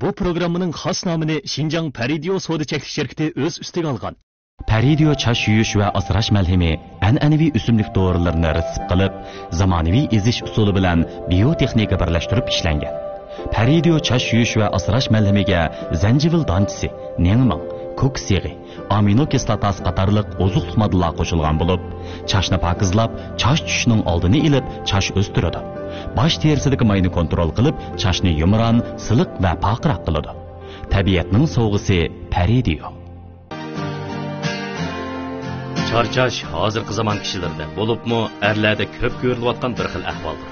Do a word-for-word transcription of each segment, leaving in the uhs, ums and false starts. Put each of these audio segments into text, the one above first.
بۇ پروگراممىنىڭ خاس نامىنى شىنجاڭ پەرىدىيو سودا چەكلىك شىركىتى ئۆز ئۈستىگە ئالغان. پەرىدىيو چاچ يۇيۇش ۋە ئاسراش مەلھىمى ئەنئەنىۋى ئۆسۈملۈك دورىلىرىنى رېتسېپ قىلىپ، زامانىۋى ئېزىش ئۇسۇلى بىلەن بىيوتېخنىكا بىرلەشتۈرۈپ ئىشلەنگەن. پەرىدىيو چاچ يۇيۇش ۋە ئاسراش مەلھىمىگە زەنجىۋىل دانچىسى، نېڭماڭ، كوكۇس يېغى، ئامىنو كىسلاتاسى قاتارلىق ئوزۇقلۇق ماددىلار قوشۇلغان بولۇپ، چاچنى پاكىزلاپ، چاچ چۈشۈشنىڭ ئالدىنى ئېلىپ، چاچ ئۆستۈرىدۇ. باش تېرىسىدىكى ماينى كونترول قىلىپ، چاچنى يۇمران، سىلىق ۋە پارقىراق قىلىدۇ. تەبىئەتنىڭ سوۋغىسى پەرىدىيو. چارچاش ھازىرقى زامان كىشىلىرىدە، بولۇپمۇ ئەرلەردە كۆپ كۆرۈلۈۋاتقان بىر خىل ئەھۋالدۇر.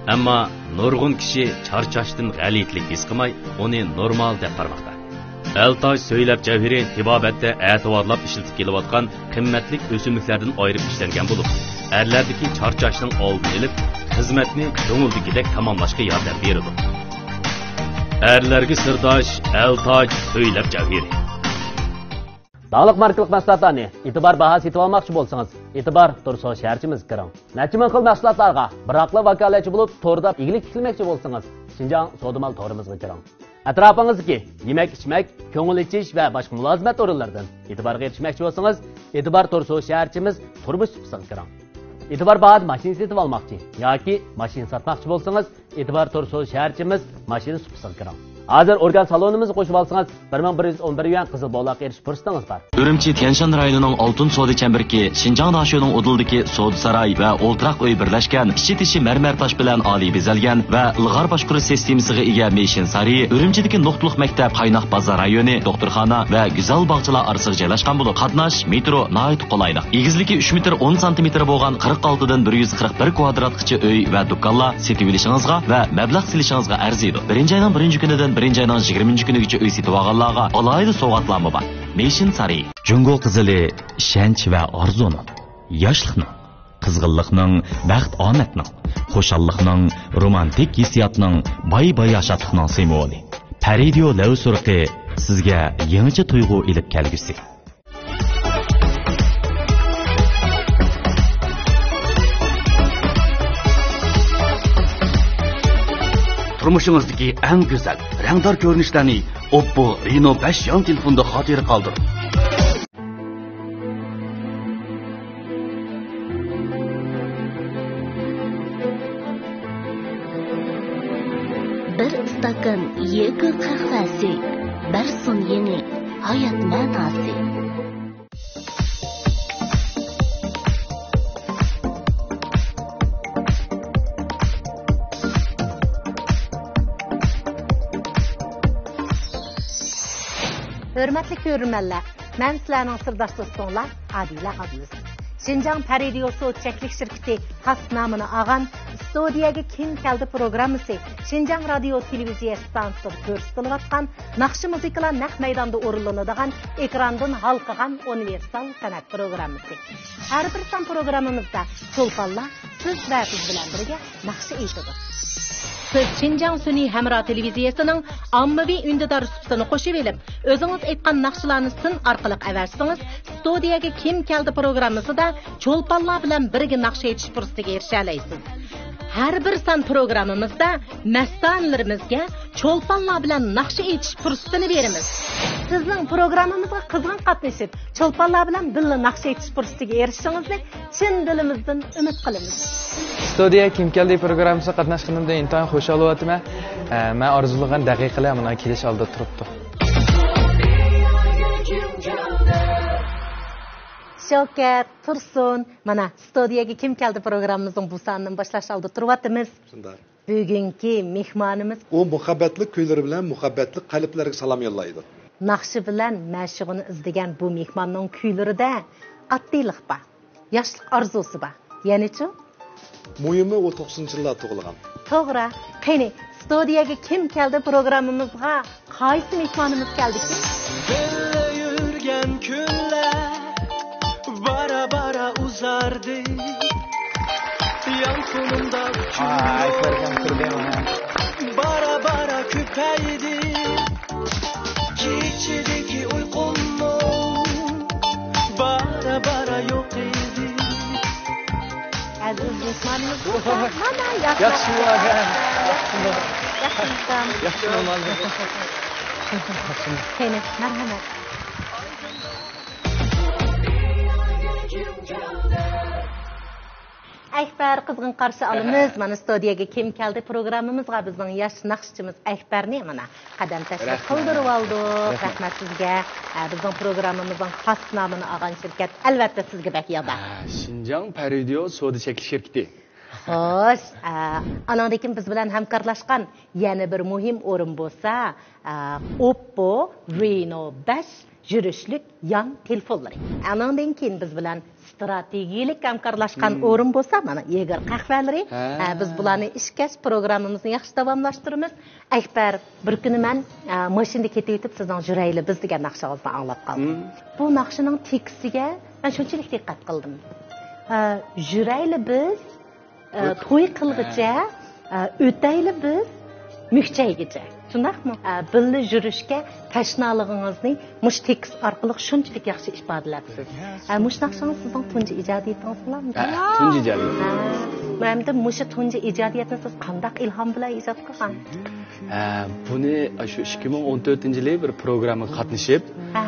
ئەمما نۇرغۇن كىشى چارچاشتىن غەلىتىلىك ھېس قىلماي، ئۇنى نورمال دەپ قارىماقتا. ئەلتاج سۆيلەپ جەۋھىرى تېبابەتتە ئەتىۋارلاپ ئىشلىتىپ كېلىۋاتقان قىممەتلىك ئۆسۈملۈكلەردىن ئايرىپ ئىشلەنگەن بولۇپ، ئەرلەردىكى چارچاشنىڭ ئالدىنى ئېلىپ، خىزمەتنى كۆڭۈلدىكىدەك تاماملاشقا ياردەم بېرىدۇ. ئەرلەرگە سىرداش، ئەلتاج سۆيلەپ جەۋھىرى. داڭلىق ماركىلىق مەھسۇلاتلارنى ئېتىبار باھا سېتىۋالماقچى بولسىڭىز، ئېتىبار تۇرسۇن شەھەرچىمىزگە كىرىڭ. نەچچە مىڭ خىل مەھسۇلاتلارغا بىراقلا ۋاكالەتچى بولۇپ، توردا ئىگىلىك تىكلىمەكچى بولسىڭىز، شىنجاڭ سودا مال تورىمىزغا كىرىڭ. ئەتراپىڭىزدىكى يېمەك-ئىچمەك، كۆڭۈل ئېچىش ۋە باشقا مۇلازىمەت ئورۇنلىرىدىن ئېتىبارغا ئېرىشمەكچى بولسىڭىز، ئېتىبار تورسۇ شەھەرچىمىز تۇرمۇش سۇپىسىغا كىرىڭ. ئېتىبار باھادا ماشىنا سېتىۋالماقچى ياكى ماشىنا ساتماقچى بولسىڭىز، ئېتىبار تورسۇ شەھەرچىمىز ماشىنا سۇپىسىغا كىرىڭ. ھازىر ئورگان سالونىمىزغا قوشۇپ ئالسىڭىز، بىر مىڭ بىر يۈز ئون بىر يۈەن قىزىل بولاققا ئېرىشىش پۇرسىتىڭىز بار. ئۈرۈمچى تيەنشان رايونىنىڭ ئالتۇن سودا چەمبىرىكى شىنجاڭ داشۆنىڭ ئۇدۇلىدىكى سودا ساراي ۋە ئولتۇراق ئۆي بىرلەشكەن ئىچى تېشى مەرمەر تاش بىلەن ئالىي بېزەلگەن ۋە ئىلغار باشقۇرۇش سىستېمىسىغا ئىگە مېشىن سارىيى ئۈرۈمچىدىكى نۇقتىلىق مەكتەپ، قايناق بازار رايونى، دوختۇرخانا ۋە گۈزەل باغچىلار ئارىسىغا جايلاشقان بولۇپ، قاتناش، مېترو ناھايىتى قولايلىق. ئېگىزلىكى ئۈچ مېتىر ئون سانتىمېتىر بولغان قىرىق ئالتىدىن بىر يۈز قىرىق بىر كۋادراتقىچە ئۆي ۋە دۇكانلار سېتىۋېلىشىڭىزغا ۋە مەبلەغ سېلىشىڭىزغا ئەرزىيدۇ. بىرىنچى ئاينىڭ بىرىنچى كۈنىدىن بىرىنچى ئاينىڭ يىگىرمىنچى كۈنىگىچە ئۆي سېتىۋالغانلارغا ئالاھىدە سوۋغاتلارمۇ بار. مېشىن سارىيى. جۇڭگو قىزىلى ئىشەنچ ۋە ئارزۇنىڭ، ياشلىقنىڭ، قىزغىنلىقنىڭ، بەخت-ئامەتنىڭ، خۇشاللىقنىڭ، رومانتىك ھېسسىياتنىڭ، باي-باياشاتلىقنىڭ سىمۋولى. پەرىدىيو لەۋ سۇرۇقى سىزگە يېڭىچە تۇيغۇ ئېلىپ كەلگۈسى. تۇرمۇشىڭىزدىكى ئەڭ گۈزەل، رەڭدار كۆرۈنۈشلەرنى ئوپپو رېنو بەش يان تېلېفوندا خاتىرە قالدۇرۇڭ. بىر ئىستاكان يېقا قەھۋەسى، بىر سۇن يېڭى ھايات مەناسى. ھۆرمەتلىك كۆرۈرمەنلەر، مەن سىلەرنىڭ سىرداش دوستۇڭلار ئادىلە ئابلىز. شىنجاڭ پەرىدىيو سودا چەكلىك شىركىتى خاس نامىنى ئالغان ستۇدىيەگە كىم كەلدى پروگراممىسى شىنجاڭ رادىيو تېلېۋىزىيە ئىستانسىسىدا كۆرسىتىلىۋاتقان ناخشا مۇزىكىلار نەق مەيداندا ئورۇنلىنىدىغان ئېكراندىن ھالقىغان ئۇنىۋېرسال سەنئەت پروگراممىسى. ھەر بىر سان پروگراممىمىزدا چولپانلار سىز ۋە بىز بىلەن بىرگە ناخشا ئېيتىدۇ. سىز شىنجاڭ سۈنئىي ھەمراھ تېلېۋىزىيەسىنىڭ ئاممىۋى ئۈندىدار سۇپىسىنى قوشۇۋېلىپ، ئۆزىڭىز ئېيتقان ناخشىلارنى سىن ئارقىلىق ئەۋەتسىڭىز، ستۇدىيەگە كىم كەلدى پروگراممىسىدا چولپانلار بىلەن بىرگە ناخشا ئېيتىش پۇرسىتىگە ئېرىشەلەيسىز. ھەر بىر سان پروگراممىمىزدا مەستانىلىرىمىزگە چولپانلار بىلەن ناخشا ئېيتىش پۇرسىتىنى بېرىمىز. سىزنىڭ پروگراممىمىزغا قىزغىن قاتنىشىپ، چولپانلار بىلەن بىللە ناخشا ئېيتىش پۇرسىتىگە ئېرىشىشىڭىزنى چىن دىلىمىزدىن ئۈمىد قىلىمىز. ستۇدىيە كىم كەلدى پروگراممىسىغا قاتناشقىنىمدىن ئىنتايىن خۇشال بولۇۋاتىمەن. ئە، مەن ئارزۇلىغان دەقىقىلەر مانا كېلىش ئالدىدا تۇرۇپتۇ. شەۋكەت، تۇرسۇن، مانا ستۇدىيەگە كىم كەلدى پروگراممىمىزنىڭ بۇ سانىنى باشلاش ئالدىدا تۇرۇۋاتىمىز. شۇنداق. بۈگۈنكى مېھمانىمىز. ئۇ مۇھەببەتلىك كۈيلىرى بىلەن مۇھەببەتلىك قەلبلەرگە سالام يوللايدۇ. ناخشا بىلەن مەشۇقىنى ئىزدىگەن بۇ مېھماننىڭ كۈيلىرىدە ئاددىيلىق بار، ياشلىق ئارزۇسى بار. يەنىچۇ؟ مۇھىمى ئۇ توقسىنىنچى يىللار تۇغۇلغان. توغرا. قېنى، ستۇدىيەگە كىم كەلدى پروگراممىمىزغا قايسى مېھمانىمىز كەلدىكىن؟ بىللە يۈرگەن كۈنلەر بارا-بارا ئۇزاردى. يانفونۇمدا ئاي، كۆرگەن، كۆرگەن. بارا-بارا كۆپەيدى. كېچىدىكى ئۇيقۇممۇ بارا-بارا يوق ئىدى. ئەزىز مېھمانىمىز بولسا، مانا، ياخشى. ياخشى، ياخشى. ياخشى، ياخشى. ياخشى، مانا. قېنى، مەرھەمەت. ئەكبەر، قىزغىن قارشى ئالىمىز. مانا، ستۇدىيەگە كىم كەلدى؟ پروگراممىمىزغا بىزنىڭ ياش ناخشىچىمىز ئەكبەرنى، مانا، قەدەم تەشرىپ قىلدۇرۇۋالدۇق. رەھمەت. رەھمەت سىزگە. ھە، بىزنىڭ پروگراممىمىزنىڭ خاس نامىنى ئالغان شىركەت، ئەلۋەتتە، سىزگە بەك يادا. ھە، شىنجاڭ پەرىدىيو سودا چەكلىك شىركىتى. خوش، ئە، ئانىڭدىن كېيىن بىز بىلەن ھەمكارلاشقان يەنە بىر مۇھىم ئورۇن بولسا، ئە، ئوپپو رېنو بەش يۈرۈشلۈك يان تېلېفونلىرى. ئانىڭدىن كېيىن بىز بىلەن ستراتېگىيەلىك ھەمكارلاشقان ئورۇن بولسا، مانا، يېگۇر قەھۋەلىرى. ھە. ھە، بىز بۇلارنى ئىچكەچ، پروگراممىمىزنى ياخشى داۋاملاشتۇرىمىز. ئەكبەر، بىر كۈنى مەن، ئە، ماشىنىدا كېتىۋېتىپ، سىزنىڭ «يۈرەيلى بىز» دېگەن ناخشىڭىزنى ئاڭلاپ قالدىم. بۇ ناخشىنىڭ تېكىستىگە مەن شۇنچىلىك دىققەت قىلدىم. ئە، «يۈرەيلى بىز، ئە، توي قىلغىچە، ئە، ئۆتەيلى بىز مۈكچەيگىچە.» شۇنداقمۇ؟ ئە، بىللە يۈرۈشكە تەشنالىقىڭىزنى مۇشۇ تېكىست ئارقىلىق شۇنچىلىك ياخشى ئىپادىلەپسىز. ئە، مۇشۇ ناخشىڭىز سىزنىڭ تۇنجى ئىجادىيىتىڭىزمۇ؟ ھە، تۇنجى ئىجادىيىتىم. ھە، ھەمدە مۇشۇ تۇنجى ئىجادىيەتنى سىز قانداق ئىلھام بىلەن ئىجاد قىلغان؟ ھە، بۇنى شۇ ئىككى مىڭ ئون تۆتىنچى يىلى بىر پروگراممىغا قاتنىشىپ، ھە،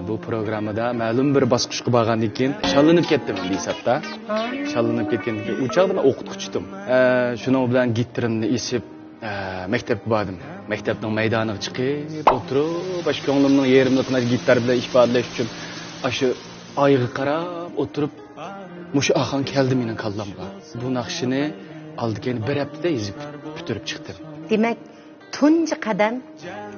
بۇ پروگراممىدا مەلۇم بىر باسقۇچقا بارغاندىن كېيىن شاللىنىپ كەتتىم بىساتتا. ھە. شاللىنىپ كەتكەندىن كېيىن، ئۇ چاغدا مەن ئوقۇتقۇچىدىم. ھە، شۇنىڭ بىلەن گىتتىرىمنى ئېسىپ، ئە، مەكتەپكە باردىم. مەكتەپنىڭ مەيدانىغا چىقىپ ئولتۇرۇپ، ئاشۇ كۆڭلۈمنىڭ يېرىملىقىنى گىتار بىلەن ئىپادىلەش ئۈچۈن ئاشۇ ئايغا قاراپ ئولتۇرۇپ، مۇشۇ ئاخاڭ كەلدى مېنىڭ كاللامغا. بۇ ناخشىنى ئالدى كەينى بىر ھەپتىدە يېزىپ پۈتتۈرۈپ چىقتىم. دېمەك، تۇنجى قەدەم،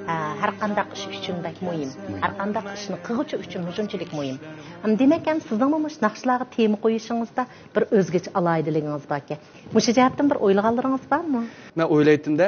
ئە، ھەر قانداق ئىش ئۈچۈن بەك مۇھىم. مۇھىم. ھەر قانداق ئىشنى قىلغۇچى ئۈچۈن شۇنچىلىك مۇھىم. ھەم دېمەك، ھەم سىزنىڭمۇ مۇشۇ ناخشىلارغا تېما قويۇشىڭىزدا بىر ئۆزگىچە ئالاھىدىلىكىڭىز باركەن. مۇشۇ جەھەتتىن بىر ئويلىغانلىرىڭىز بارمۇ؟ مەن ئويلايتتىم-دە،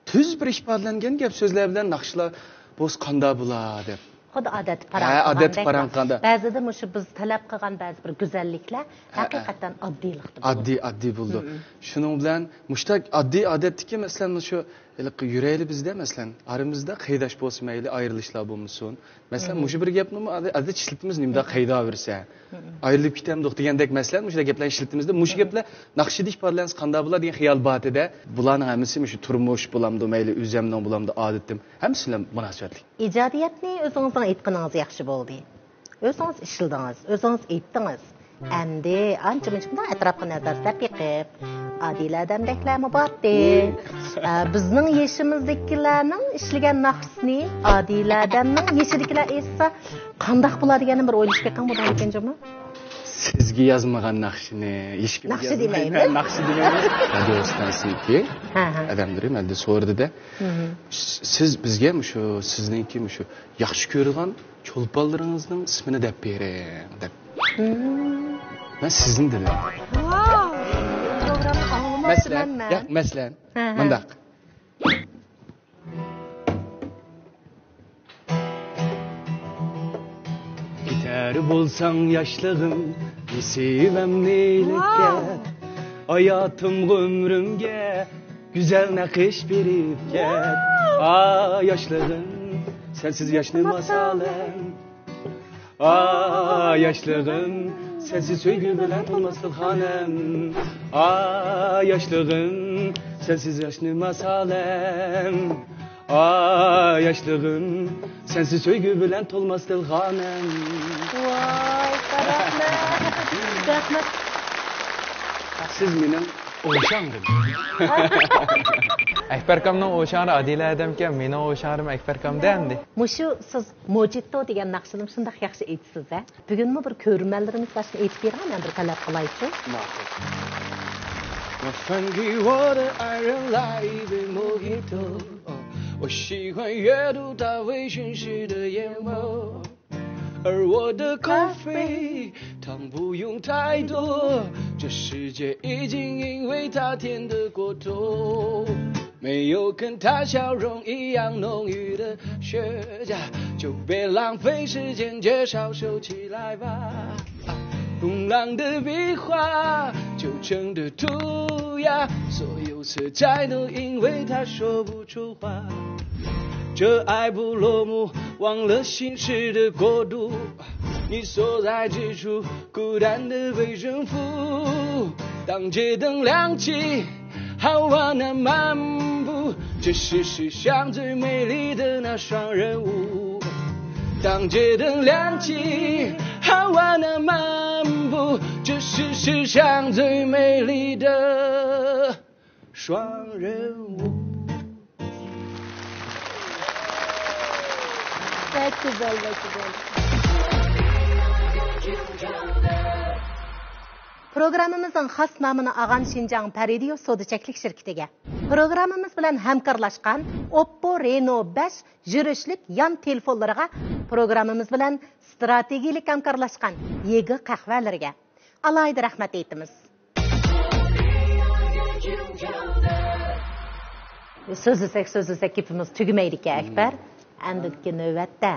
تۈز بىر ئىپادىلەنگەن گەپ سۆزلەر بىلەن ناخشىلار بولسا قانداق بولا دەپ. خۇددى ئادەتتە ھە، ئادەتتە پاراڭلىغاندەك. پاراڭلىغاندا. بەزىدە مۇشۇ بىز تەلەپ قىلغان بەزى بىر گۈزەللىكلەر ھە، ھە. ھەقىقەتەن ئاددىيلىقتا بولىدۇ. ئاددىي، ئاددىي بولىدۇ. مم. شۇنىڭ بىلەن مۇشۇنداق ئاددىي ئادەتتىكى، مەسىلەن، مۇشۇ ھېلىقى يۈرەيلى بىزدە، مەسىلەن، ئارىمىزدا قېرىنداش بولسا مەيلى، ئايرىلىشلار بولمىسۇن. مەسىلەن، مم. مۇشۇ بىر گەپنىمۇ ئادەتتە ئىشلىتىمىز، نېمىدە قېرىنداش بولسا. مم. ئايرىلىپ كېتەمدۇق دېگەندەك، مەسىلەن، مۇشۇنداق گەپلەرنى ئىشلىتىمىزدە، مۇشۇ گەپلەر ناخشىدا ئىپادىلەنسە قانداق بولا دېگەن خىيال بار ئىدى. بۇلارنىڭ ھەممىسى مۇشۇ تۇرمۇش بولامدۇ، مەيلى ئۆزەمنىڭ بولامدۇ، ئادىتىم، ھەممىسى بىلەن مۇناسىۋەتلىك. ئىجادىيەتنى ئۆزىڭىزنىڭ ئېيتقىنىڭىز ياخشى بولدى. ئۆزىڭىز ئىشلىدىڭىز، ئۆزىڭىز ئېيتتىڭىز. ئەمدى ئانچە-مۇنچە مۇنداق ئەتراپقا نەزەر سەپ بېقىپ، ئادىلە ئادەمدەكلەرمۇ بارتى. ئە، بىزنىڭ يېشىمىزدىكىلەرنىڭ ئىشلىگەن ناخشىسىنى ئادىلە ئادەمنىڭ يېشىدىكىلەر ئېيتسا، قانداق بولار دېگەننى بىر ئويلىشىپ بېقىڭ، بولىدىكەن جۇمۇ. سىزگە يازمىغان ناخشىنى ھېچكىمگە ناخشا يازمايمەن. دېمەيمىز. ناخشا دېمەيمىز. رادىيو ئىستانسىسىدىكى ھە، ھە. ئادەملىرى مەندىن سورىدى-دە، مم. س-، سىز بىزگە مۇشۇ سىزنىڭكى مۇشۇ ياخشى كۆرىدىغان چولپانلىرىڭىزنىڭ ئىسمىنى دەپ بېرىڭ، دەپ. مم. مەن سىزنى دېدىم. ۋاو! پروگرامما ئاڭلىماپتىمەن مەسىلەن، مەن. ياق، مەسىلەن، ھە، ھە. مۇنداق. كېتەر بولساڭ ياشلىقىم، نېسىۋەمنى ئېلىپ ۋاو! كەت. ھاياتىمغا، ئۆمرۈمگە گۈزەل نەقىش بېرىپ كەت. ۋاو! ئا ياشلىقىم، سەنسىز ياشنىماس ئالەم. ئا ياشلىقىم، سەنسىز سۆيگۈ بىلەن تولماس دىلخانەم. ئا ياشلىقىم، سەنسىز ياشنىماس ئالەم. ئا ياشلىقىم، سەنسىز سۆيگۈ بىلەن تولماس دىلخانەم. ۋاي، رەھمەت. رەھمەت. سىز مېنىڭ ئوشاڭرىم. ئەكبەركامنىڭ ئوشاڭرى ئادىلە ئادەمكەن، مېنىڭ ئوشاڭرىم ئەكبەركامدە ئەمدى. مۇشۇ سىز موجىتو دېگەن ناخشىنى شۇنداق ياخشى ئېيتىسىز-ھە. بۈگۈنمۇ بىر كۆرۈرمەنلىرىمىز باشقا ئېيتىپ بېرىڭ، مەن بىر تەلەپ قىلايچۇ. ماقۇل. 我翻给我的爱人来一杯Mojito，我喜欢阅读他微醺时的眼眸，而我的咖啡糖不用太多，这世界已经因为它甜得过头。没有跟他笑容一样浓郁的雪茄，就别浪费时间介绍，收起来吧。风浪的笔画，旧城的涂鸦，所有色彩都因为它说不出话。这爱不落幕，忘了心事的国度。你所在之处，固然的为人父。当街灯亮起，好玩的漫步，这是世上最美丽的那双人舞。当街灯亮起，好玩的漫步，这是世上最美丽的双人舞。 بەك گۈزەل، بەك گۈزەل. پروگراممىمىزنىڭ خاس نامىنى ئالغان شىنجاڭ پەرىدىيو سودا چەكلىك شىركىتىگە، پروگراممىمىز بىلەن ھەمكارلاشقان ئوپپو رېنو بەش يۈرۈشلۈك يان تېلېفونلىرىغا، پروگراممىمىز بىلەن ئىستراتېگىيىلىك ھەمكارلاشقان يېگا قەھۋەلىرىگە ئالاھىدە رەھمەت ئېيتىمىز. سۆزلىسەك، سۆزلىسەك، گېپىمىز تۈگىمەيدىكەن، ئەكبەر. ئەمدىكى نۆۋەتتە،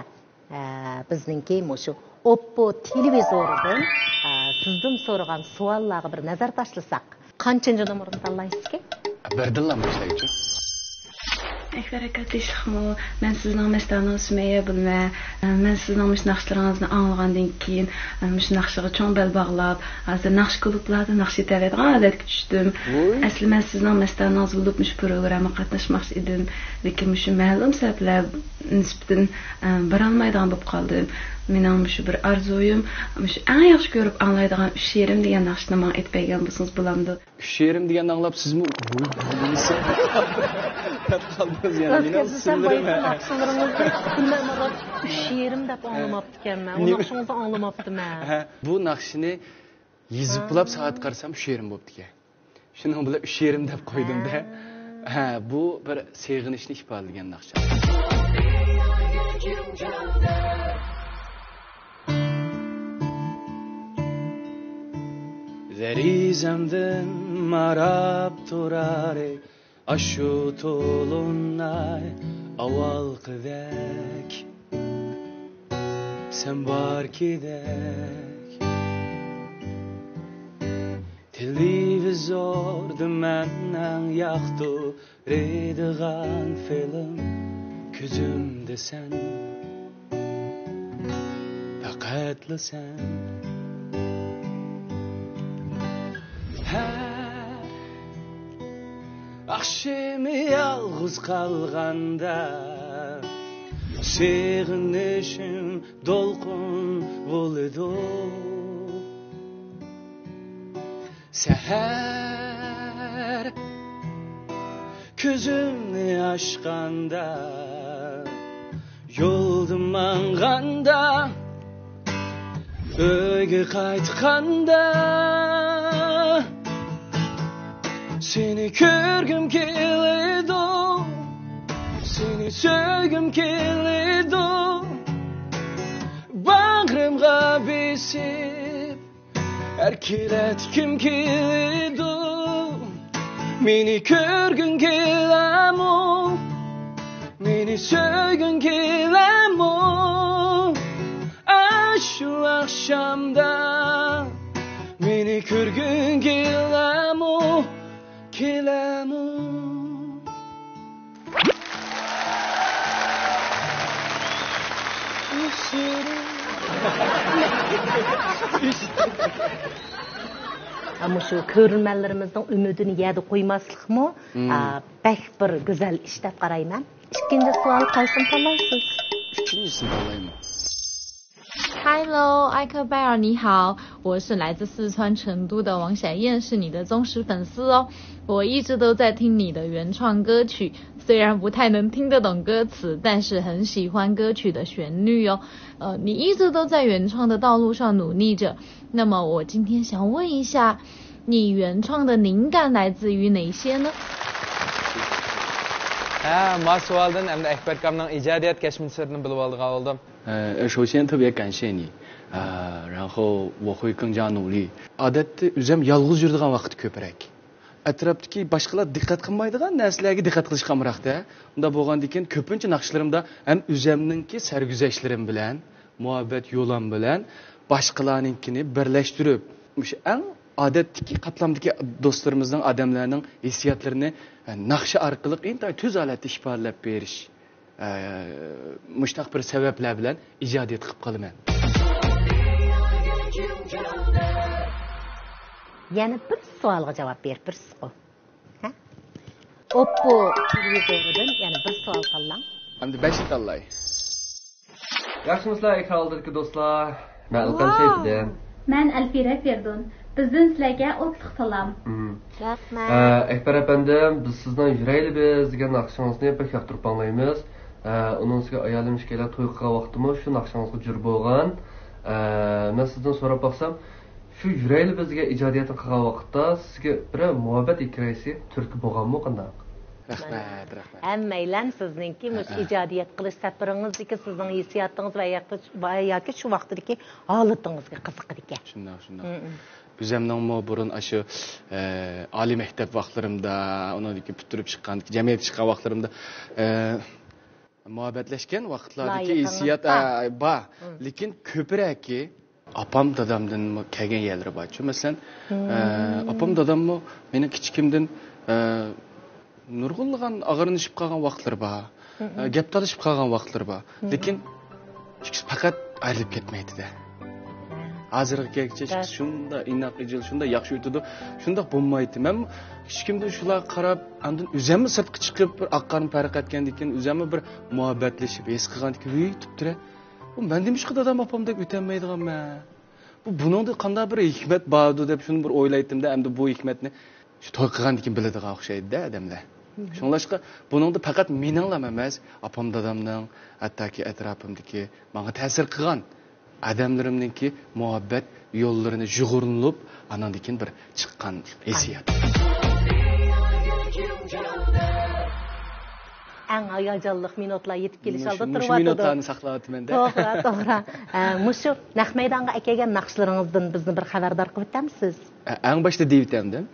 ئە، بىزنىڭكى مۇشۇ ئوپپو تېلېۋىزورىدىن، ئە، سىزدىن سورىغان سوئاللارغا بىر نەزەر تاشلىساق. قانچىنچى نومۇرنى تاللايسىزكى؟ بىردىنلا باشلايچۇ. ئەكبەر ئاكا، تىنچلىقمۇ؟ مەن سىزنىڭ مەستانىڭىز سۈمەييە بولىمەن. مەن سىزنىڭ مۇشۇ ناخشىلىرىڭىزنى ئاڭلىغاندىن كېيىن، مۇشۇ ناخشىغا چوڭ بەل باغلاپ، ھازىر ناخشا كۇلۇبلاردا ناخشا ئېيتىۋېرىدىغان ھالەتكە چۈشتۈم. ۋوي. ئەسلى مەن سىزنىڭ مەستانىڭىز بولۇپ، مۇشۇ پروگراممىغا قاتناشماقچى ئىدىم. لېكىن مۇشۇ مەلۇم سەۋەبلەر نىسبىتىدىن، ئە، بارالمايدىغان بولۇپ قالدىم. مېنىڭ مۇشۇ بىر ئارزۇيۇم، مۇشۇ ئەڭ ياخشى كۆرۈپ ئاڭلايدىغان ئۈچ يېرىم دېگەن ناخشىنى ماڭا ئېيتىپ بەرگەن بولسىڭىز بولامدۇ؟ ئۈچ يېرىم دېگەننى ئاڭلاپ سىزمۇ ۋوي، نېمىسى؟ دەپ قالدىڭىز يەنە. مېنىڭ ئۆزگەرتسە سەن سىنىرىم بايىقى ناخشىلىرىڭىزنى بىلمەمدىم. ئۈچ يېرىم دەپ ئاڭلىماپتىكەنمەن. ئۇ نېمە؟ ناخشىڭىزنى ئاڭلىماپتىمەن. ھە، بۇ ناخشىنى يېزىپ بولۇپ سائەت قارىسام، ئۈچ يېرىم بوپتىكەن. شۇنىڭ بىلەن ئۈچ يېرىم دەپ قويدۇم-دە. ھە. ھە، بۇ بىر سېغىنىشنى ئىپادىلىگەن ناخشا. دېرىزەمدىن ماراپ تۇرارى ئاشۇ تولۇناي ئاۋۋالقىدەك، سەن باركىدەك. تېلېۋىزوردا مەن ئەڭ ياقتۇرىدىغان فىلىم، كۆزۈمدە سەن، پەقەتلا سەن. ھەر ئاخشىمى يالغۇز قالغاندا، سېغىنىشىم دولقۇن بولىدۇ. سەھەر كۆزۈمنى ئاچقاندا، يولدا ماڭغاندا، ئۆيگە قايتقاندا، سېنى كۆرگۈم كېلىدۇ، سېنى سۆيگۈم كېلىدۇ. باغرىمغا بېسىپ، ئەركىلەتكۈم كېلىدۇ. مېنى كۆرگۈڭ كېلەمۇ؟ مېنى سۆيگۈڭ كېلەمۇ؟ ئاشۇ ئاخشامدا مېنى كۆرگۈڭ كېلەمۇ؟ كېلەمۇ؟ ئە، مۇشۇ كۆرۈرمەنلىرىمىزنىڭ ئۈمىدىنى يەردە قويماسلىقمۇ، مم. ئە، بەك بىر گۈزەل ئىش دەپ قارايمەن. ئىككىنچى سوئال قايسىنى تاللايسىز؟ ئۈچىنچىسىنى تاللايمەن. Hello，艾克拜尔，你好，我是来自四川成都的王小燕，是你的忠实粉丝哦。我一直都在听你的原创歌曲，虽然不太能听得懂歌词，但是很喜欢歌曲的旋律哦。呃，你一直都在原创的道路上努力着。那么我今天想问一下，你原创的灵感来自于哪些呢？ ھە، ما سوئالدىن ئەمدى ئەكبەر ئاكامنىڭ ئىجادىيەت كەچمىشلىرىنى بىلىۋالىدىغان بولدۇم. 呃，首先特别感谢你，呃，然后我会更加努力. ئادەتتە ئۆزۈم يالغۇز يۈرىدىغان ۋاقىت كۆپرەك. ئەتراپتىكى باشقىلار دىققەت قىلمايدىغان نەرسىلەرگە دىققەت قىلىشقا ئامراقتە. ئۇنداق بولغاندىن كېيىن كۆپىنچە ناخشىلىرىمدا ھەم ئۆزۈمنىڭكى سەرگۈزەشتلىرىم بىلەن، مۇھەببەت يولۇم بىلەن باشقىلارنىڭكىنى بىرلەشتۈرۈپ، مۇشۇ ئەڭ ئادەتتىكى قاتلامدىكى دوستلىرىمىزنىڭ، ئادەملەرنىڭ ھېسسىياتلىرىنى، ئە، ناخشا ئارقىلىق ئىنتايىن تۈز ھالەتتە ئىپادىلەپ بېرىش. ئە، مۇشۇنداق بىر سەۋەبلەر بىلەن ئىجادىيەت قىلىپ قالىمەن. يەنە بىر سوئالغا جاۋاب بېرىپ بېرىسىزغۇ؟ ھە؟ ئوپپو تېلېۋىزورىدىن يەنە بىر سوئال تاللاڭ. ئەمدى بەشنى تاللاي. ياخشىمۇسىلەر، ئېكران ئالدىدىكى دوستلار؟ مەن ئەلقەم سەيپىدىن. مەن ئەلفىرە فېردون. بىزدىن سىلەرگە ئوتلۇق سالام. مم. رەھمەت. ئە، ئەكبەر ئەپەندىم، بىز سىزنىڭ يۈرەيلى بىز دېگەن ناخشىڭىزنى بەك ياقتۇرۇپ ئاڭلايمىز. ئە، ئۇنىڭ ئۈستىگە ئايالىم ئىككىيلەن توي قىلغان ۋاقتىمۇ شۇ ناخشىڭىزغا جۆر بولغان. ئە، مەن سىزدىن سوراپ باقسام، شۇ يۈرەيلى بىز دېگەن ئىجادىيەتنى قىلغان ۋاقىتتا سىزگە بىرەر مۇھەببەت ھېكايىسى تۈرتكە بولغانمۇ قانداق؟ رەھمەت، رەھمەت. ھەممەيلەن سىزنىڭكى مۇشۇ ھەئە. ئىجادىيەت قىلىش سەپىرىڭىزدىكى سىزنىڭ ھېسسىياتىڭىز ۋە ياكى، ۋە ياكى شۇ ۋاقتىدىكى ھالىتىڭىزگە قىزىقىدىكەن. شۇنداق، شۇنداق. مم. ئۆزەمنىڭمۇ بۇرۇن ئاشۇ، ئە، ئالىي مەكتەپ ۋاقىتلىرىمدا، ئۇنىڭدىن كېيىن پۈتتۈرۈپ چىققان، جەمئىيەتكە چىققان ۋاقىتلىرىمدا، ئە، مۇھەببەتلەشكەن ۋاقىتلاردىكى ھېسسىيات، ئە، بار. مم. لېكىن كۆپرەكى ئاپام دادامدىنمۇ كەلگەن يەرلىرى بارچۇ. مەسىلەن، مم. ئە، ئاپام داداممۇ مېنىڭ كىچىكىمدىن، ئە، نۇرغۇنلىغان ئاغرىنىشىپ قالغان ۋاقىتلىرى بار. مم. ئە، گەپ تالىشىپ قالغان ۋاقىتلىرى بار. مم. لېكىن ئىككىسى پەقەت ئايرىلىپ كەتمەيتتى-دە. ھازىرغا كەلگۈچە ئىككىسى شۇنداق ئىناق ئىجىل، شۇنداق ياخشى ئۆتىدۇ، شۇنداق بولمايتتى. مەن كىچىكىمدىن شۇلارغا قاراپ، ئاندىن ئۆزۈممۇ سىرتقا چىقىپ، بىر ئاق قارىنى پەرق ئەتكەندىن كېيىن ئۆزۈممۇ بىر مۇھەببەتلىشىپ، ھېس قىلغاندىن كېيىن، ۋىي، تۇپتىرە. بۇ مەن نېمىشقا دادام ئاپامدەك ئۆتەلمەيدىغانمەن؟ بۇ، بۇنىڭدا قانداق بىر ھېكمەت باردۇ دەپ شۇنى بىر ئويلايتتىم-دە، ئەمدى بۇ ھېكمەتنى شۇ توي قىلغاندىن كېيىن بىلىدىغان ئوخشايدۇ-دە ئادەملەر. مم. شۇڭلاشقا بۇنىڭدا پەقەت مېنىڭلام ئەمەس، ئاپام دادامنىڭ، ھەتتاكى ئەتراپىمدىكى ماڭا تەسىر قىلغان ئادەملىرىمنىڭكى مۇھەببەت يوللىرىنى يۇغۇرۇلۇپ، ئاناندىن كېيىن بىر چىققان ھېسسىيات. ئەڭ ھاياجانلىق مىنۇتلار يېتىپ كېلىش ئالدىدا تۇرۇۋاتىدۇ. مۇشۇ مىنۇتلارنى ساقلاۋاتىمەن-دە. توغرا، توغرا. ئە، مۇشۇ نەق مەيدانغا ئەكەلگەن ناخشىلىرىڭىزدىن بىزنى بىر خەۋەردار قىلىۋېتەمسىز؟ ئە، ئەڭ باشتا دېيىۋېتەمدىم.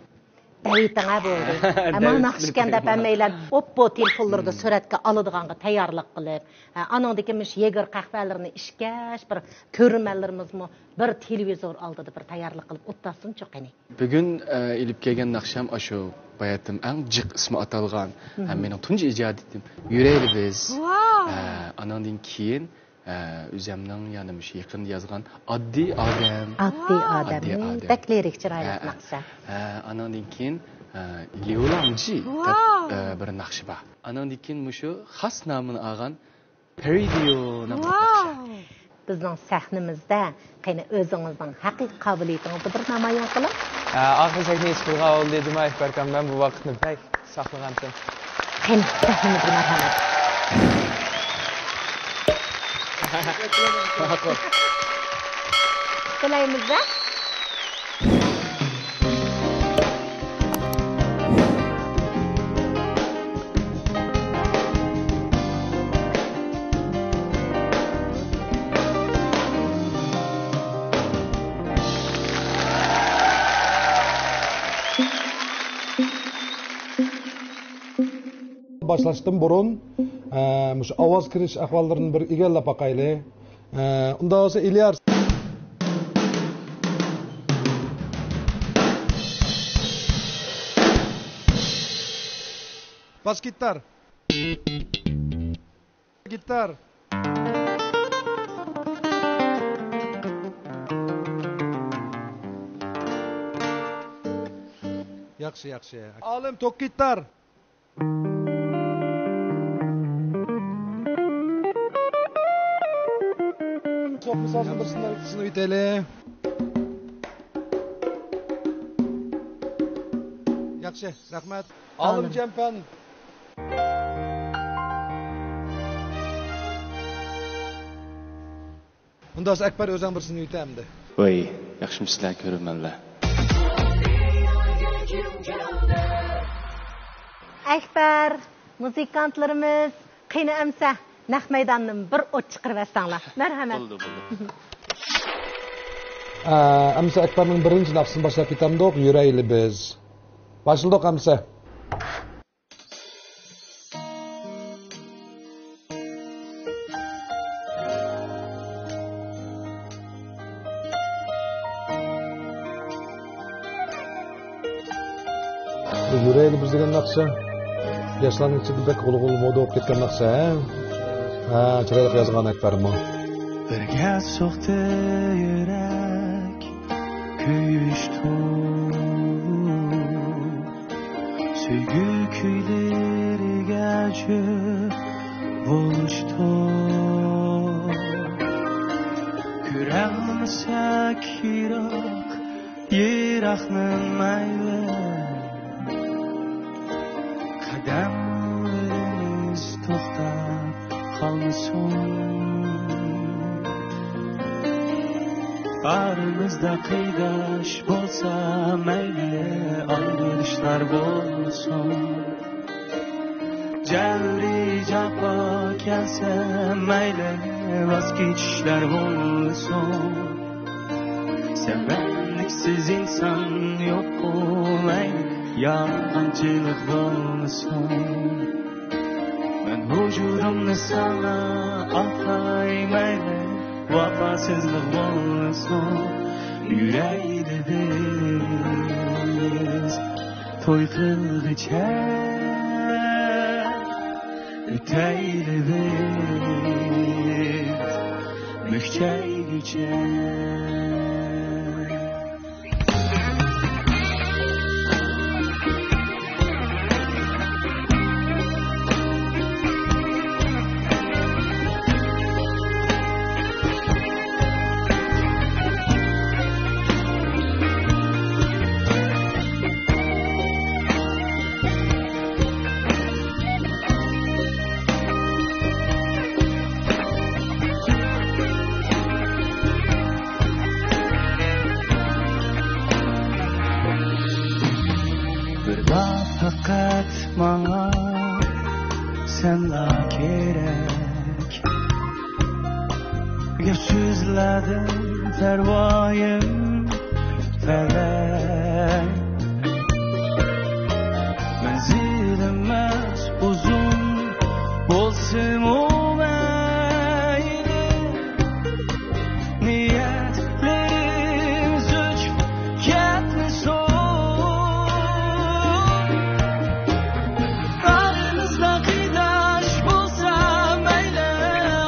دەۋېتىڭ، ھە، بولدى. ھە، مانا ناخشىكەن دەپ ھەممەيلەن ئوپپو تېلېفونلىرىدا سۈرەتكە ئالىدىغانغا تەييارلىق قىلىپ، ھە، ئانىڭدىكى مۇشۇ يېگىر قەھۋەلىرىنى ئىچكەچ، بىر كۆرۈرمەنلىرىمىزمۇ بىر تېلېۋىزور ئالدىدا بىر تەييارلىق قىلىپ ئولتۇرسۇنچۇ قېنى. بۈگۈن، ئە، ئېلىپ كەلگەن ناخشام ئاشۇ باياتىم ئەڭ جىق ئىسمى ئاتالغان، مم، ھەم مېنىڭ تۇنجى ئىجادىيىتىم يۈرەيلى بىز. ۋاۋ! ئە، ئانىڭدىن كېيىن، ئە، ئۆزەمنىڭ يەنە مۇشۇ يېقىندا يازغان ئاددىي ئادەم. ئاددىي ئادەم. ئاددىي ئادەم. بەك لىرىك، چىرايلىق ناخشا. ئە، ئانىڭدىن كېيىن، ئە، ليۇلامجى دەپ، ۋاۋ، ئە، بىر ناخشا بار. ئانىڭدىن كېيىن مۇشۇ خاس نامىنى ئالغان پېرىدىيو ناملىق ناخشا. ۋاۋ! بىزنىڭ سەھنىمىزدە قېنى ئۆزىڭىزنىڭ ھەقىقىي قابىلىيىتىڭىزنى بىر نامايان قىلىڭ. ئە، ئاخىر سەھنىگە چىقىدىغان بولدى، جۇما ئەكبەركان، مەن بۇ ۋاقىتنى بەك ساقلىغانتىم. قېنى، سەھنىمىزگە مەرھەمەت. ماقۇل. تىلەيمىز-دە. باشلاشتىن بۇرۇن، ئە، مۇشۇ ئاۋاز كىرىش ئەھۋاللىرىنى بىر ئىگىلەپ باقايلى. ئە، ئۇنداق بولسا، ئىلياس. باس گىتار. گىتار. ياخشى، ياخشى. ئالىم، توك گىتار. سوپمۇ سازنى بىر سىنىپ، سىنىۋېتەيلى. ياخشى، رەھمەت. ئالىم، ئالىم. جەمپەن. ئۇنداق بولسا، ئەكبەر، ئۆزۈڭ بىرسىنى ئېيت ئەمدى. ۋاي، ياخشىمۇسىلەر كۆرۈرمەنلەر؟ ئەكبەر، مۇزىكانتلىرىمىز، قېنى ئەمسە نەق مەيداندىن بىر ئوت چىقىرىۋەتسەڭلار. مەرھەمەت. بولدى، بولدى. ئە، ئەمسە ئەكبەرنىڭ بىرىنچى ناخشىسىنى باشلاپ كېتەمدۇق، يۈرەيلى بىز. باشلىدۇق ئەمسە. بۇ يۈرەيلى بىز دېگەن ناخشا ياشلارنىڭ ئىچىدە بەك غۇلغۇلا مودا بولۇپ كەتكەن ناخشا، ھە؟ ھە، چىرايلىق يازغان ئەكبەرمۇ. بىرگە سوقتى يۈرەك. سۆيۈشتۇق، سۆيگۈ كۈيلىرىگە چۆپ بولۇشتۇق. كۆرەلمىسەك يىراق، يىراقنى مەيلى، قەدەملىرىمىز توختاپ قالمىسۇن. ئارىمىزدا قېرىنداش بولسا مەيلى، ئايرىلىشلار بولسۇن. جەۋرى جاپا كەلسە مەيلى، ۋاز كېچىشلەر بولسۇن. سەۋەنلىكسىز ئىنسان يوق بولمايدۇ، يالغانچىلىق بولسۇن. مەن ھۇزۇرۇمنى ساڭا ئاتاي مەيلى، ۋاپاسىزلىق بولسۇن. يۈرەيلى بىز توي قىلغىچە، ئۆتەيلى بىز مۈكچەيگۈچە. بىرلا پەقەت ماڭا سەنلا كېرەك. گەپ سۆزلەردىن پەرۋايىم پەلەك. مەنزىلىمىز ئۇزۇن بولسىمۇ مەيلى، نىيەتلىرىمىز ئۆچۈپ كەتمىسۇن. ئارىمىزدا قېرىنداش بولسا مەيلى،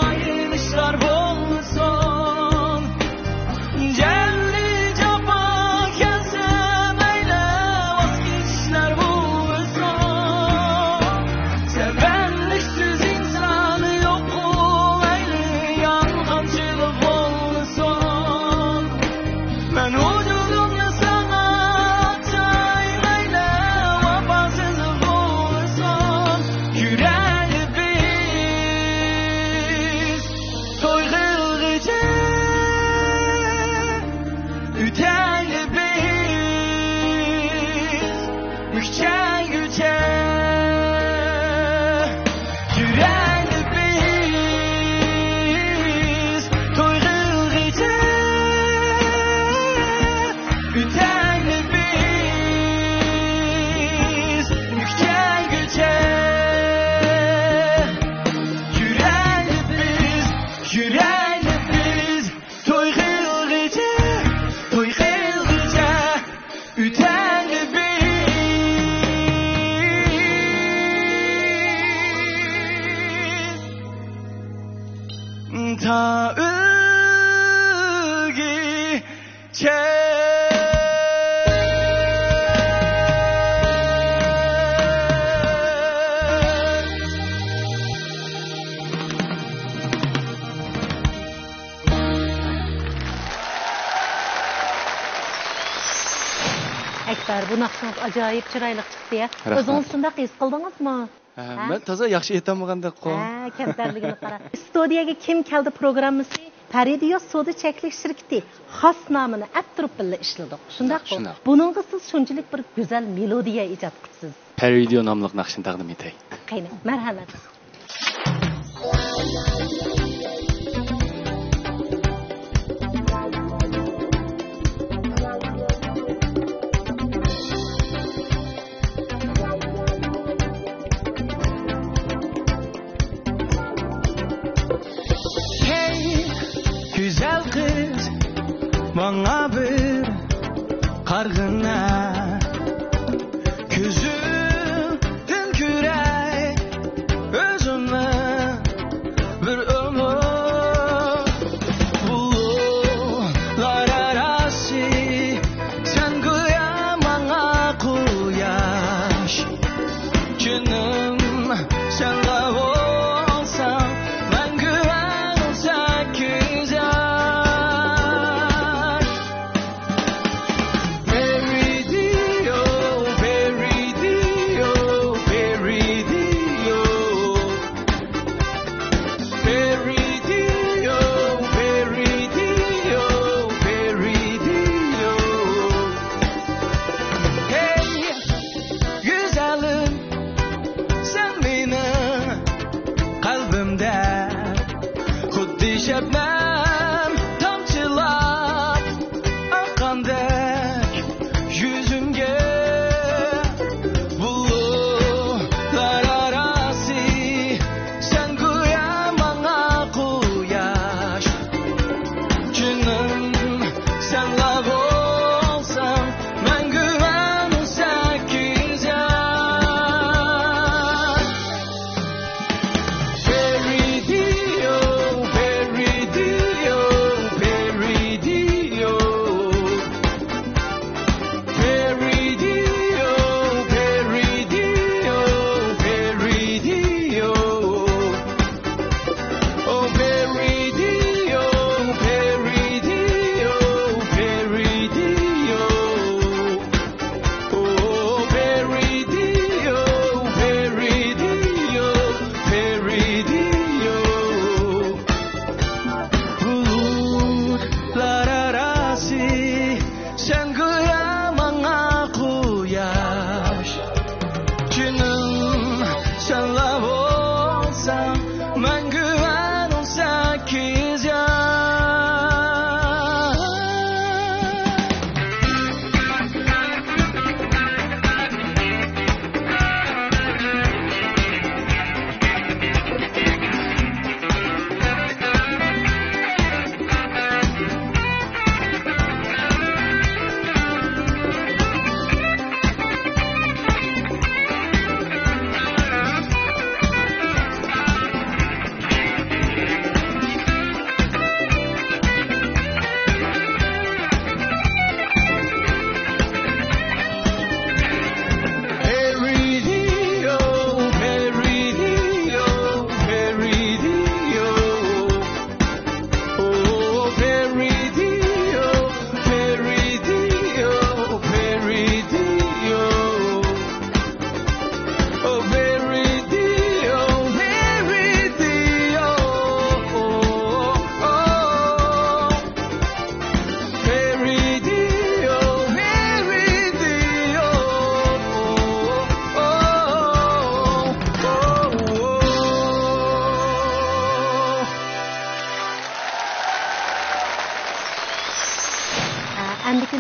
ئايرىلىشلار بولمىسۇن. جەۋرى جاپا كەلسە مەيلى، ۋاز كېچىشلەر بولمىسۇن. سەۋەنلىكسىز ئىنسان يوق مەيلى، يالغانچىلىق بولمىسۇن. مەن ۋۇجۇدۇمنى ساڭا ئاتاي مەيلى، ۋاپاسىز بولسۇن. يۈرەيلى بىز توي قىلغىچە، ئۆتەيلى بىز مۈكچەيگۈچە. يۈرەيلى بىز توي قىلغىچە، ئۆتەيلى بىز مۈكچەيگۈچە. يۈرەيلى بىز، يۈرەيلى بىز توي قىلغىچە، توي قىلغىچە. ئۆتەيلى بىز تا ئۆلگۈچە. ئەكبەر، بۇ ناخشىڭىز ئاجايىپ چىرايلىق چىقتى يا. رەھمەت. ئۆزىڭىز شۇنداق ھېس قىلدىڭىزمۇ؟ ھە، ھە؟ مەن تازا ياخشى ئېيتالمىغاندەك قو. ھە، كەمتەرلىكىنى قارا. ئىستۇدىيەگە كىم كەلدى پروگراممىسى پەرىدىيو سودا چەكلىك شىركىتى خاس نامىنى ئەتتۈرۈپ بىللە ئىشلىدۇق. شۇنداققۇ؟ شۇنداق. بۇنىڭغا سىز شۇنچىلىك بىر گۈزەل مېلودىيە ئىجاد قىپسىز. پەرىدىيو ناملىق ناخشىنى تەقدىم ئېتەي. قېنى، مەرھەمەت. ھەي، گۈزەل قىز، ماڭا بىر قارىغىنا. كۆزۈڭدىن كۆرەي ئۆزۈمنى بىر ئۆمۈر. بۇلۇتلار ئاراسى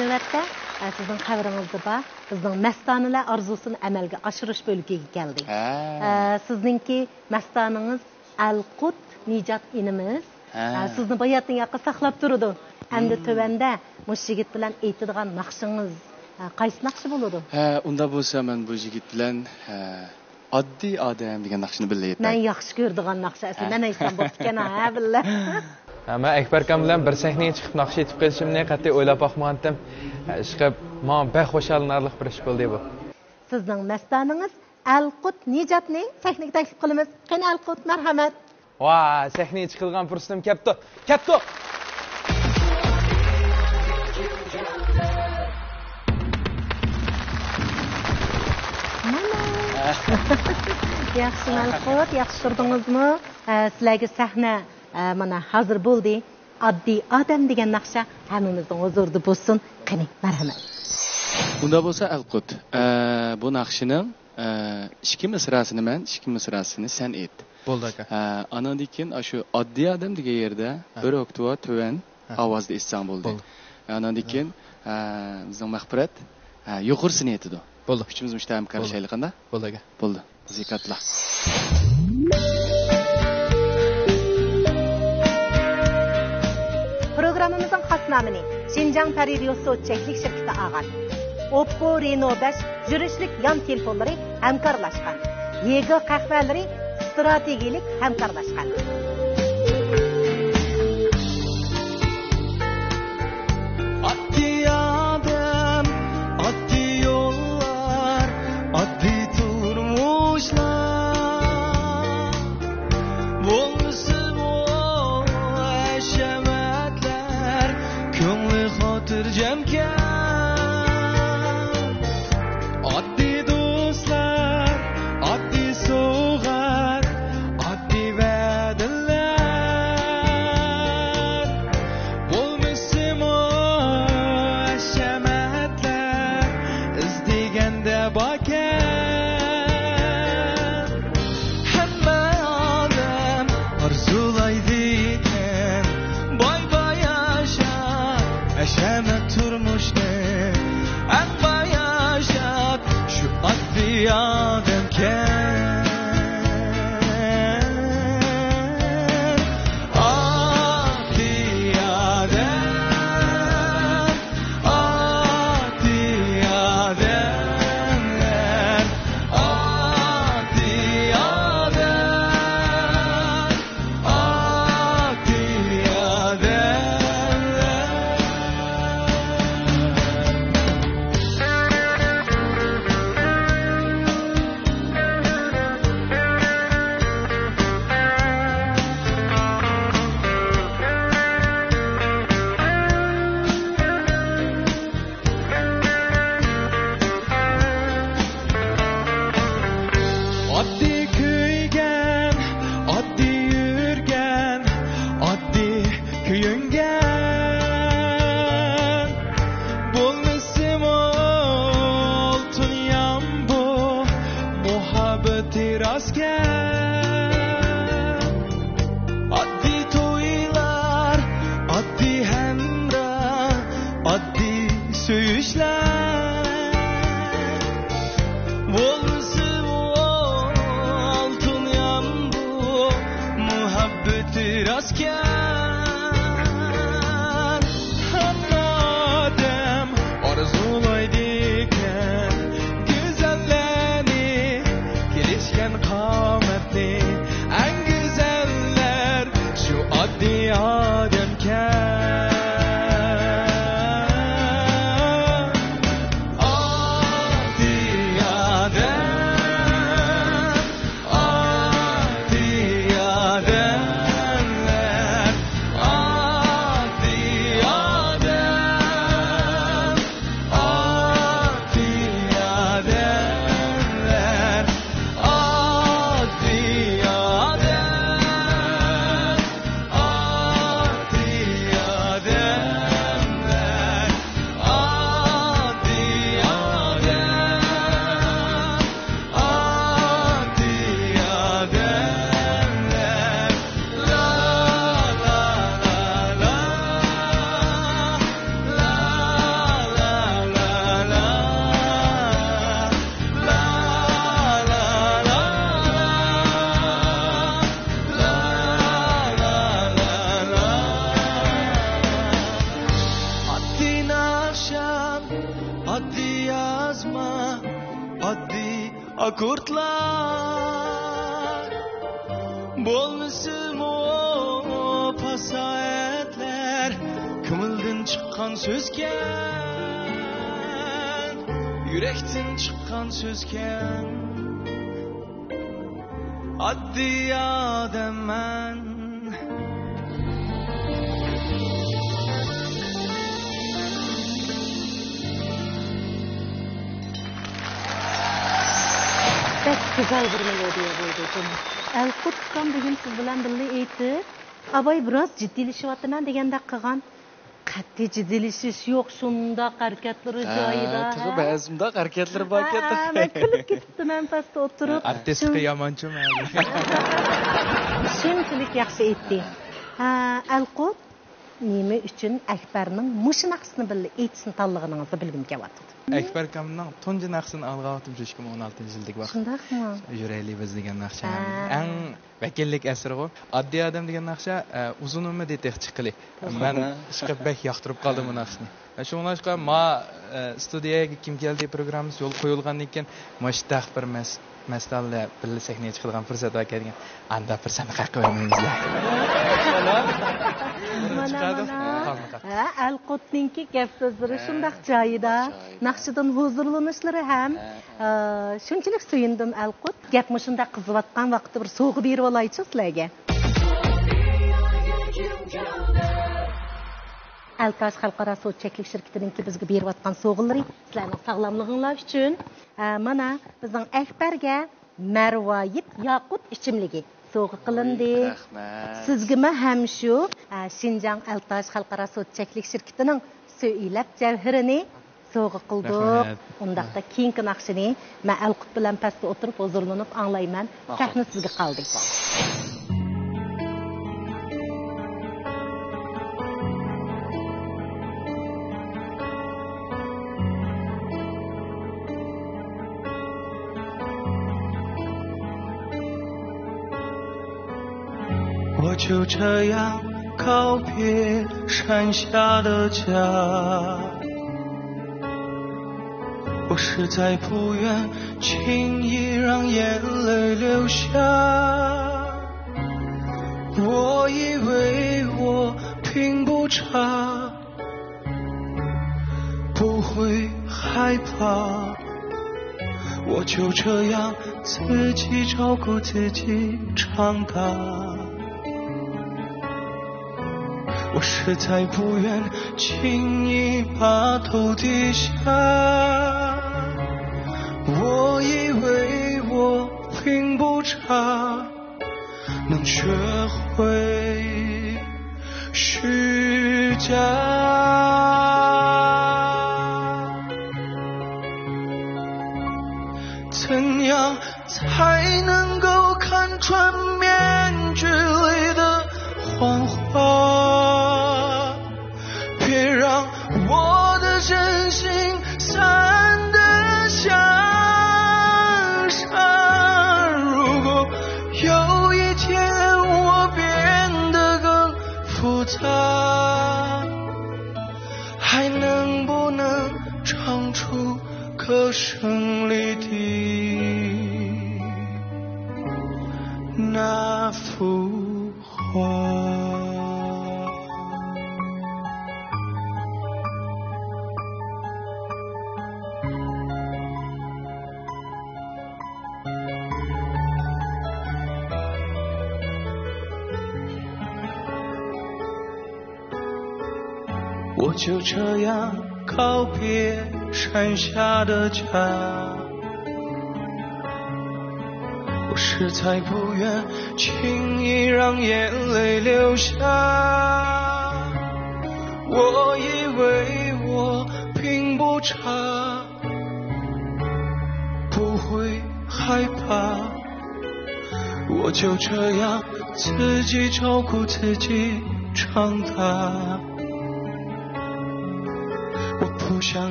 نۆۋەتتە، ئە، سىزنىڭ خەۋىرىڭىزدە بار، بىزنىڭ مەستانىلەر ئارزۇسىنى ئەمەلگە ئاشۇرۇش بۆلىكىگە كەلدى. ھە. ئە، سىزنىڭكى مەستانىڭىز ئەلقۇت نىجات ئىنىمىز. ھە. ئە، سىزنى باياتىن ياققا ساقلاپ تۇرىدۇ. ئەمدى مم. تۆۋەندە مۇشۇ يىگىت بىلەن ئېيتىدىغان ناخشىڭىز، ئە، قايسى ناخشا بولىدۇ؟ ھە، ئۇنداق بولسا مەن بۇ يىگىت بىلەن، ھە، ئاددىي ئادەم دېگەن ناخشىنى بىللە ئېيتاي. مەن ياخشى كۆرىدىغان ناخشا، ئەسلى ھە. مەن ئېيتسام بوپتىكەن، ھە، بىللە. ھە، مەن ئەكبەركان بىلەن بىر سەھنىگە چىقىپ ناخشا ئېيتىپ قېلىشىمنى قەتئىي ئويلاپ باقمىغانتىم. ھە، ئىشقىلىپ، ماڭا بەك خۇشاللىنارلىق بىر ئىش بولدى بۇ. سىزنىڭ مەستانىڭىز ئەلقۇت نىجاتنى سەھنىگە تەكلىپ قىلىمىز. قېنى ئەلقۇت، مەرھەمەت. ۋا، سەھنىگە چىقىدىغان پۇرسىتىم كەپتۇ. كەپتۇ. مانا. ياخشىمۇ ئەلقۇت، ياخشى تۇردىڭىزمۇ؟ ئە، سىلەرگە سەھنە، ئە، مانا ھازىر بولدى. ئاددىي ئادەم دېگەن ناخشا ھەممىمىزنىڭ ھۇزۇرىدا بولسۇن. قېنى، مەرھەمەت. ئۇنداق بولسا ئەلقۇت، ئە، بۇ ناخشىنىڭ، ئە، ئىككى مىسراسىنى مەن، ئىككى مىسراسىنى سەن ئېيت. بولدى ئاكا. ئە، ئاناندىن كېيىن ئاشۇ ئاددىي ئادەم دېگەن يەردە ھە. بىر ئوكتىۋا تۆۋەن ھە. ئاۋازدا ئېيتساڭ بولدى. بولدى. ئاناندىن ھە. كېيىن، ئە، بىزنىڭ مەغپىرەت، ئە، يۇقىرىسىنى ئېيتىدۇ. بولدى. ئۈچىمىز مۇشۇ بولدى. قارىشايلى قانداق؟ بولدى ئاكا. بولدى. زىكاتلا. پروگراممىمىزنىڭ خاس نامىنى شىنجاڭ پەرى ريوسو چەكلىك شىركىتى ئالغان. ئوپپو رېنو بەش يۈرۈشلۈك يان تېلېفونلىرى ھەمكارلاشقان. يېگا قەھۋەلىرى ئىستراتېگىيەلىك ھەمكارلاشقان. ئاددىي ئادەم، ئاددىي يوللار، ئاددىي تۇرمۇشلار. بولسىمۇ ھەشەمەتلەر، كۆڭلى خاتىرجەمكەن. ئاددىي دوستلار، ئاددىي سوۋغات، ئاددىي ۋەدىلەر. بولمىسىمۇ ھەشەمەتلەر، ئىزدىگەندە باركەن. ھەممە ئادەم ئارزۇلايدىكەن، باي-باي ياشاپ، ھەشەمەت تۇرمۇشنى ئەڭ باي ياشاپ، شۇ ئاددىي ئادەمكەن. ئاددىي ئادەم، ئاددىي ئادەملەر، ئاددىي ئادەم، ئاددىي ئادەملەر. ئاددىي كۆيگەن، ئاددىي يۈرگەن، ئاددىي كۆيۈنگەن. بولمىسىمۇ ئالتۇن يامبۇ، مۇھەببىتى راستكەن. ئاددىي تويلار، ئاددىي ھەمراھ، ئاددىي سۆيۈشلەر. بولسىمۇ ئالتۇن يامبۇ، مۇھەببىتى راستكەن. ھەممە ئادەم ئارزۇلايدىكەن گۈزەللەرنى، كېلىشكەن قامەتنى. ئەڭ گۈزەللەر شۇ ئاددىي ئادەمكەن. ئاددىي يازما، ئاددىي ئاككوردلار بولمىسىمۇ، پاساھەتلەر كۆڭۈلدىن چىققان سۆزكەن، يۈرەكتىن چىققان سۆزكەن. ئاددىي ئادەممەن. بەك گۈزەل بىر مېلودىيە بولدى، جۇمۇ. ئەلقۇت ئۇكام بۈگۈن سىز بىلەن بىللە ئېيتىپ، ئاباي بىراز جىددىيلىشىۋاتىمەن دېگەندەك قىلغان. قەتئىي جىددىيلىشىش يوق، شۇنداق ھەرىكەتلىرى ھە، جايىدا، تېخى ھە؟ بەزى مۇنداق ھەرىكەتلىرى باركەن. ھە، مەن كۈلۈپ كېتىپتىمەن پەستە ئولتۇرۇپ. ئارتىستقا شۇ- يامانچۇ مەن. شۇنچىلىك ياخشى ئېيتتى. ھە، ئەلقۇت، نېمە ئۈچۈن ئەكبەرنىڭ مۇشۇ ناخشىسىنى بىللە ئېيتىشنى تاللىغىنىڭىزنى بىلگۈم كېلىۋاتىدۇ. ئەكبەر ئاكامنىڭ تۇنجى ناخشىسىنى ئالغان ۋاقتىم شۇ ئىككى مىڭ ئون ئالتىنچى يىلدىكى ۋاقىت. شۇنداقمۇ؟ يۈرەيلى بىز دېگەن ناخشا. ھە. ئەڭ ۋەكىللىك ئەسىرىغۇ. ئاددىي ئادەم دېگەن ناخشا، ئە، ئۇزۇن بولمىدى تېخى چىققىلى. مەن چىقىپ بەك ياقتۇرۇپ قالدىم بۇ ناخشىنى. ۋە شۇڭلاشقا ما، ئە، ستۇدىيەگە كىم كەلدى پروگراممىسى يولغا قويۇلغاندىن كېيىن، مۇشۇنداق بىر مەس-، مەستانە بىللە سەھنىگە چىقىدىغان پۇرسەت بار ئىكەن دېگەن، ئاندا پۇرسەتنى قايىرىپ قويمايمىز. مانا، چىقاردىم. مانا. قالدى. ھە، ئەلقۇتنىڭكى گەپ سۆزلىرى ھە. شۇنداق جايىدا، جايىدا. ناخشىدىن ھۇزۇرلىنىشلىرى ھەم، ھە، ھە. ئە، شۇنچىلىك سۆيۈندۈم ئەلقۇت. گەپ مۇشۇنداق قىزىۋاتقان ۋاقىتتا بىر سوۋغا بېرىۋالايچۇ سىلەرگە. ئەلتاش خەلقئارا سودا چەكلىك شىركىتىنىڭكى بىزگە بېرىۋاتقان سوۋغىلىرى سىلەرنىڭ ساغلاملىقىڭلار ئۈچۈن. ئە، مانا، بىزنىڭ ئەكبەرگە مەرۋايىت ياقۇت ئىچىملىكى سوۋغا قىلىندى. رەھمەت. سىزگىمۇ ھەم شۇ، ئە، شىنجاڭ ئەلتاش خەلقئارا سودا چەكلىك شىركىتىنىڭ سۆيلەپ جەۋھىرىنى سوۋغا قىلدۇق. رەھمەت. ئۇنداقتا كېيىنكى ناخشىنى مەن ئەلقۇت بىلەن پەستە ئولتۇرۇپ ھۇزۇرلىنىپ ئاڭلايمەن. ماقۇل. سەھنە سىزگە قالدى.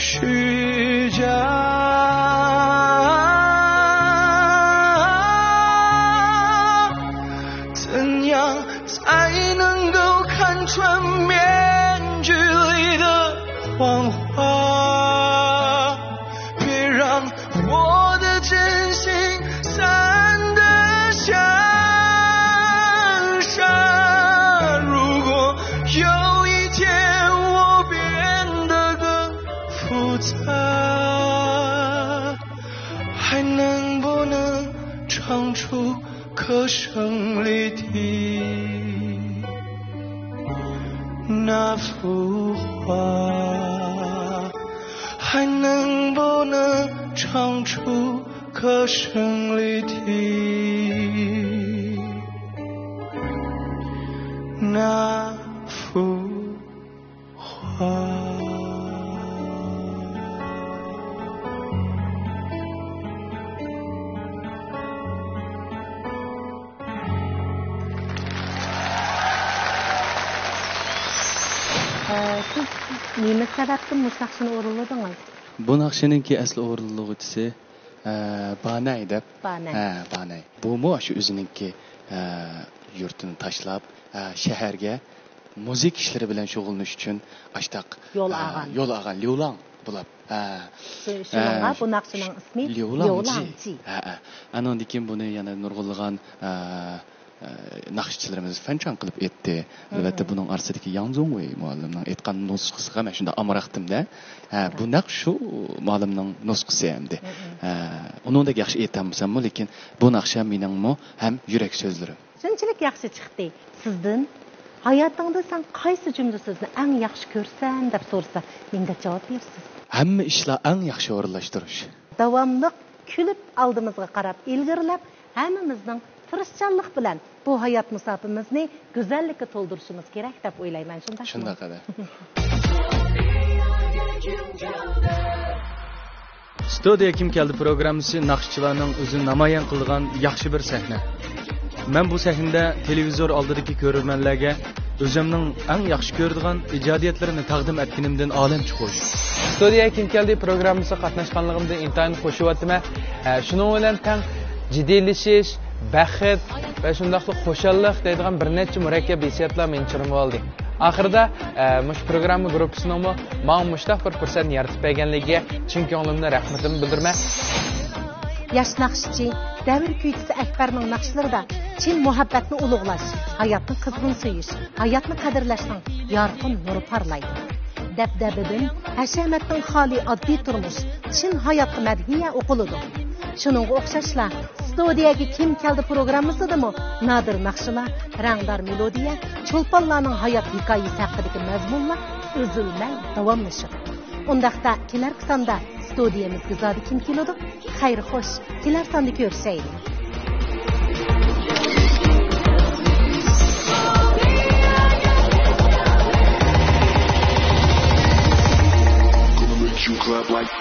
虚假，怎样才能够看穿面具里的谎话？别让我的真心散得像沙。如果有一天我变得更复杂，还能不能唱出歌声里的那幅画？还能不能唱出歌声里的那幅 ئە، سىز نېمە سەۋەبتىن مۇشۇ ناخشىنى ئورۇنلىدىڭىز؟ بۇ ناخشىنىڭكى ئەسلى ئورۇنلىغۇچىسى، ئە، بانەي دەپ. بانەي. ھە، بانەي. بۇمۇ شۇ ئۆزىنىڭكى، ئە، يۇرتىنى تاشلاپ، ئە، شەھەرگە مۇزىكا ئىشلىرى بىلەن شۇغۇللىنىش ئۈچۈن ئاشتاق، يول ئە، ئالغان. يول ئالغان، ليۇلان بولۇپ. ھە. شۇ-، شۇنىڭغا ئە، بۇ ناخشىنىڭ ئىسمى ليۇلانجى. ليۇلانجى. ھە، ھە. ئانىڭدىن كېيىن بۇنى يەنە نۇرغۇنلىغان، ئە، ئە، ناخشىچىلىرىمىز فەنچاڭ قىلىپ ئېيتتى. مم. ئەلۋەتتە، بۇنىڭ ئارىسىدىكى ياڭ زۇڭۋېي مۇئەللىمنىڭ ئېيتقان نۇسخىسىغا مەن شۇنداق ئامراقتىم-دە. ھە، بۇ نەق شۇ مۇئەللىمنىڭ نۇسخىسى ئەمدى. مم. ھە، ئۇنىڭدەك ياخشى ئېيتالمىساممۇ، لېكىن بۇ ناخشا مېنىڭمۇ ھەم يۈرەك سۆزلىرىم. شۇنچىلىك ياخشى چىقتى. سىزدىن «ھاياتىڭدا سەن قايسى جۈملە سۆزنى ئەڭ ياخشى كۆرىسەن؟» دەپ سورىسا، نېمە دەپ جاۋاب بېرىسىز؟ ھەممە ئىشلار ئەڭ ياخشى ئورۇنلاشتۇرۇش. داۋاملىق كۈلۈپ، ئالدىمىزغا قاراپ ئىلگىرىلەپ، ھەممىمىزنىڭ تىرىشچانلىق بىلەن بۇ ھايات مۇساپىمىزنى گۈزەللىككە تولدۇرۇشىمىز كېرەك دەپ ئويلايمەن، شۇنداقمۇ؟ شۇنداق، ھەدە. ستۇدىيە كىم كەلدى پروگراممىسى ناخشىچىلارنىڭ ئۆزىنى نامايان قىلىدىغان ياخشى بىر سەھنە. مەن بۇ سەھنىدە تېلېۋىزور ئالدىدىكى كۆرۈرمەنلەرگە ئۆزۈمنىڭ ئەڭ ياخشى كۆرىدىغان ئىجادىيەتلىرىنى تەقدىم ئەتكىنىمدىن ئالەمچە خۇش. ستۇدىيە كىم كەلدى پروگراممىسىغا قاتناشقانلىقىمدىن ئىنتايىن خۇش بولۇۋاتىمەن. ئە، شۇنىڭ بىلەن تەڭ جىددىيلىشىش، بەخت ۋە شۇنداقلا خۇشاللىق دەيدىغان بىر نەچچە مۇرەككەپ ھېسسىياتلار مېنى چىرمىۋالدى. ئاخىرىدا، ئە، مۇشۇ پروگرامما گۇرۇپپىسىنىڭمۇ ماڭا مۇشۇنداق بىر پۇرسەتنى يارىتىپ بەرگەنلىكىگە چىن كۆڭلۈمدىن رەھمىتىمنى بىلدۈرىمەن. ياش ناخشىچى، دەۋر كۈيچىسى ئەكبەرنىڭ ناخشىلىرىدا چىن مۇھەببەتنى ئۇلۇغلاش، ھاياتنى قىزغىن سۆيۈش، ھاياتنى قەدىرلەشنىڭ يارقىن نۇرى پارلايدۇ. دەبدەبىدىن، ھەشەمەتتىن خالىي ئاددىي تۇرمۇش، چىن ھاياتقا مەدھىيە ئوقۇلىدۇ. شۇنىڭغا ئوخشاشلا، ستۇدىيەگە كىم كەلدى پروگراممىسىدىمۇ نادىر ناخشىلار، رەڭدار مېلودىيە، چولپانلارنىڭ ھايات ھېكايىسى ھەققىدىكى مەزمۇنلار ئۈزۈلمەي داۋاملىشىدۇ. ئۇنداقتا كېلەركى ساندا ستۇدىيەمىزگە زادى كىم كېلىدۇ؟ خەير خوش، كېلەر ساندا كۆرۈشەيلى. Gonna make you clap like